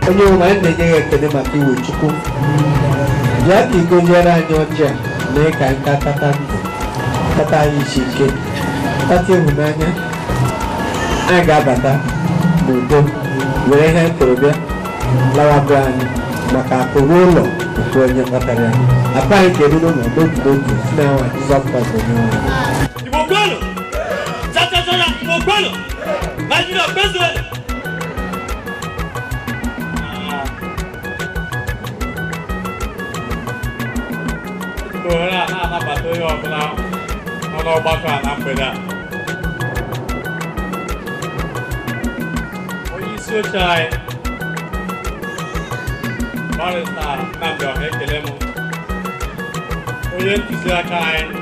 Onye nwe anyị na-enye gị ekele maka iwe Chukwu. Bịa ka ị gọziere anyị ọjị a, mee ka anyị tata ndụ, tata anyị isi ike, tata ịhụnanya. Anyị ga-abata n'udo were ihe anyị tụrụ bịa lawa be anyị maka akụ ruo ụlọ nke onye kpatara ya. Akpa anyị ga-eru n'ụlọ n'otu n'otu si na nwa Jizọs Kraịst onye nwe anyị. Igbo kwenu! Cha cha cha cha! Igbo kwenu! Nigeria kwezuenu! Ohere a na-anabata onye ọbụla nọ n'ọgbakọ a na mgbede a. Onye isi oche anyị, Barrister Nnamdi Ọha, ekele m. Onye ntụziaka anyị,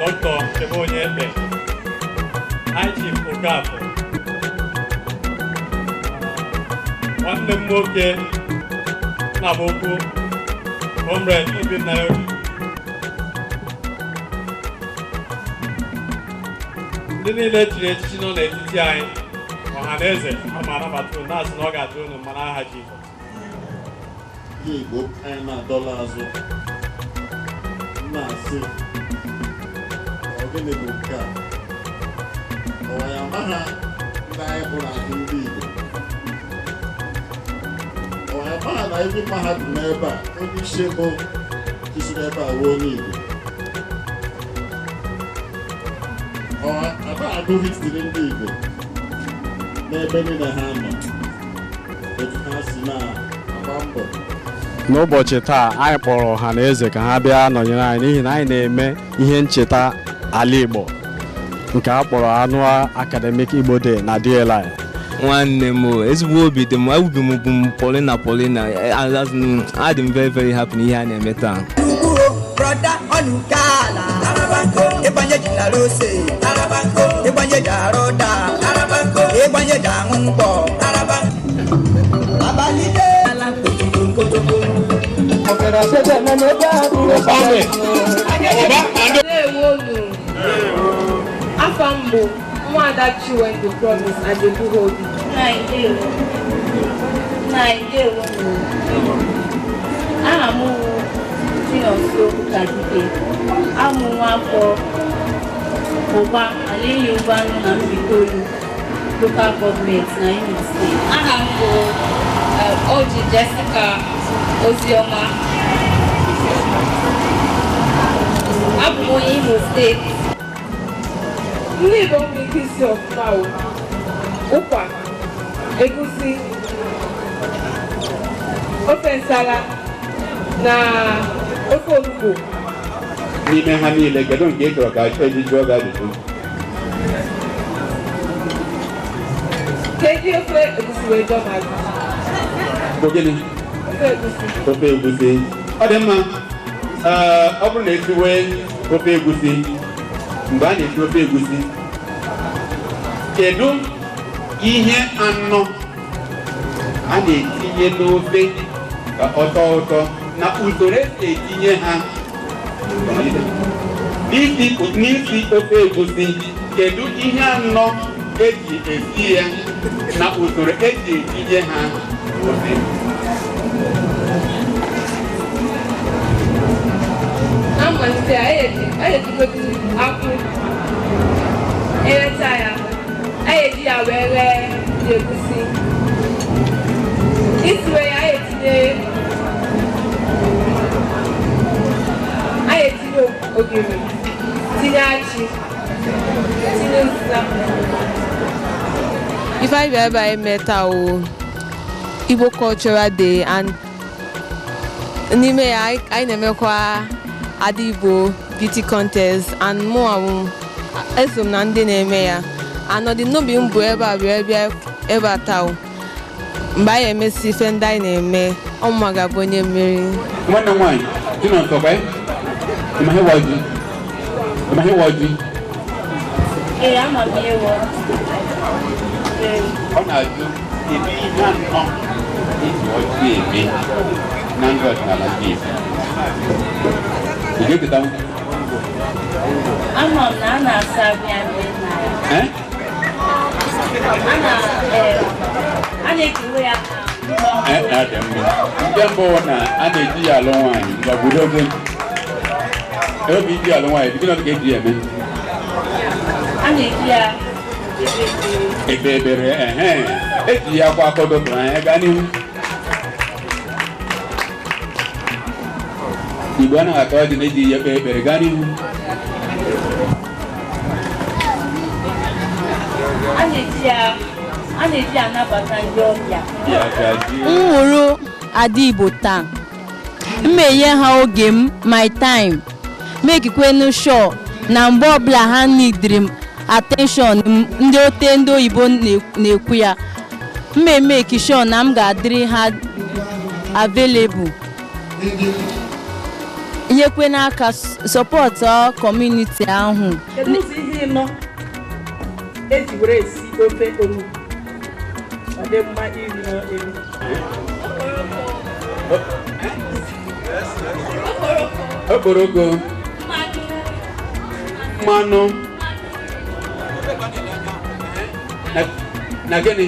Dr. Chebe Ekpe, High Chief Okafor, nwanne m nwoke nna m ukwu, Comrade Obinna Obi, ndị niile echiri echichi nọ n'etiti anyị, ọha na eze, ama anabata unu, na-asị na ọ ga-adị unu mma n'aha Jizọs. Ndị Igbo anyị na-adọla azụ, m na-asị, ọ gịnị bụ nke a? Ọwa ya amaha ndị anyị bụ na-azụ ndị Igbo. Ọwa ya amaha na ebe mahadum ebe a, onye isi bụ isi ebe a wee onye Igbo. Ọ aba agụ history ndị Igbo n'ebe niile ha nọ, otu ha si na-agba mbọ. N'ụbọchị taa, anyị kpọrọ ọha na eze ka ha bịa nọnyere anyị n'ihi na anyị na-eme ihe ncheta ala Igbo nke a kpọrọ Annual Academic Igbo Day na DLI. Nwanne m o, ezigbo obi dị m, obi m bụ m Paulina Paulina, adị m very very happy n'ihe a na-eme taa. Brother ọnụkala ịgbanye ji na ose, ịgbanye ji arụda, ịgbanye ji aṅụ mkpọ abalị. Ndewonu. Afa m bụ Nwada Chiwendu Promise Adebuhobi. Ndewo. Ndewo. Aha m wụ Chinonso Kadike. Amụ nwa afọ Ụba, Alaenyi Ụbanụ na Mbaitoli Local Government na Imo State. Aha m bụ Oji Jessica Ozioma. Abụ m onye Imo State. Ndị Igbo nwere ike isi ọfụma o. Ụkwa, egusi, ofe nsala na ofe onugbu. N'ime ha niile, kedu nke ị chọrọ ka eji jụọ gị ajụjụ? Ka eji ofe egusi wee jụọ m ajụjụ. Bụ gịnị? Ofe egusi. Ofe egusi, ọ dị mma. Ee, ọ bụrụ na esiwe ofe egusi, mgbe a na-esi ofe egusi, kedu ihe anọ a na-etinye n'ofe ka ọ tọọ ụtọ na usoro esi etinye ha? N'isi ofe egusi, kedu ihe anọ eji esi ya na usoro eji etinye ha n'ofe? Na mmalite, anyị ejigodu akwụ erecha ya, anyị eji ya wee ghee egusi. Isiwe ya, anyị etinye ogiri, tinye achị, tinye nsa. Ife anyị bịara ebe anyị mee taa wụ Igbo Cultural Day, and n'ime ya anyị na-emekwa Ada Igbo Beauty Contest, and mụ bụ eso m na ndị na-eme ya. And ọdịnobi m bụ ebe a wee bịa ebe a taa wụ, mgbe anyị emesi ife ndị anyị na-eme, ọmụma ga-abụ onye mmeri. Nwanne m nwaanyị Chinonso, kwa ị ma ihe wụ ọjị? Ị ma ihe wụ ọjị? Ee, ama m ihe wụ ọjị. Ee. Ọ na-ajụ, kedu ihe anọ eji ọjị eme na ndụ ọdịnala ndị Igbo? Ị ga-echeta? Ama m na a na-asa abịa ndị nna ya. Eh? A na-ekewe ya na Dị mma. Nke mbụ na a na-eji ya alụ nwaanyị, ngwagburu oge obi iji alụ nwaanyị, gịnị ka eji ya eme? A na-eji ya ekpe ekpere. Ehe, eji ya akwa akọdọtara anya. Gaa n'ihu. Igbo anaghị ata ọjị na-eji ya ekpe ekpere. Gaa n'ihu. A na-eji ya anabata ndị ọbịa. Ya gazie. M hụrụ Ada Igbo taa, m enye ha oge m, my time, mekikwenu sure na mgbe ọbụla ha nidiri m attention m, ndị ote ndị oyibo na-ekwu ya, m emeki sure na m ga-adịrị ha available, nyekwe n'aka support community ahụ. Kedu ụzọ ihe ịnọ eji were esi ofe onugbu ọ dị mma iri eri? Okporoko, mmanụ na gịnị?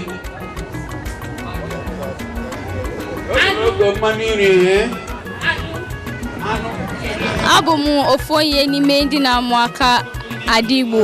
Okporoko, mmanụ iri ihe. Abụ m ofu onye n'ime ndị na-amụ aka Ada Igbo.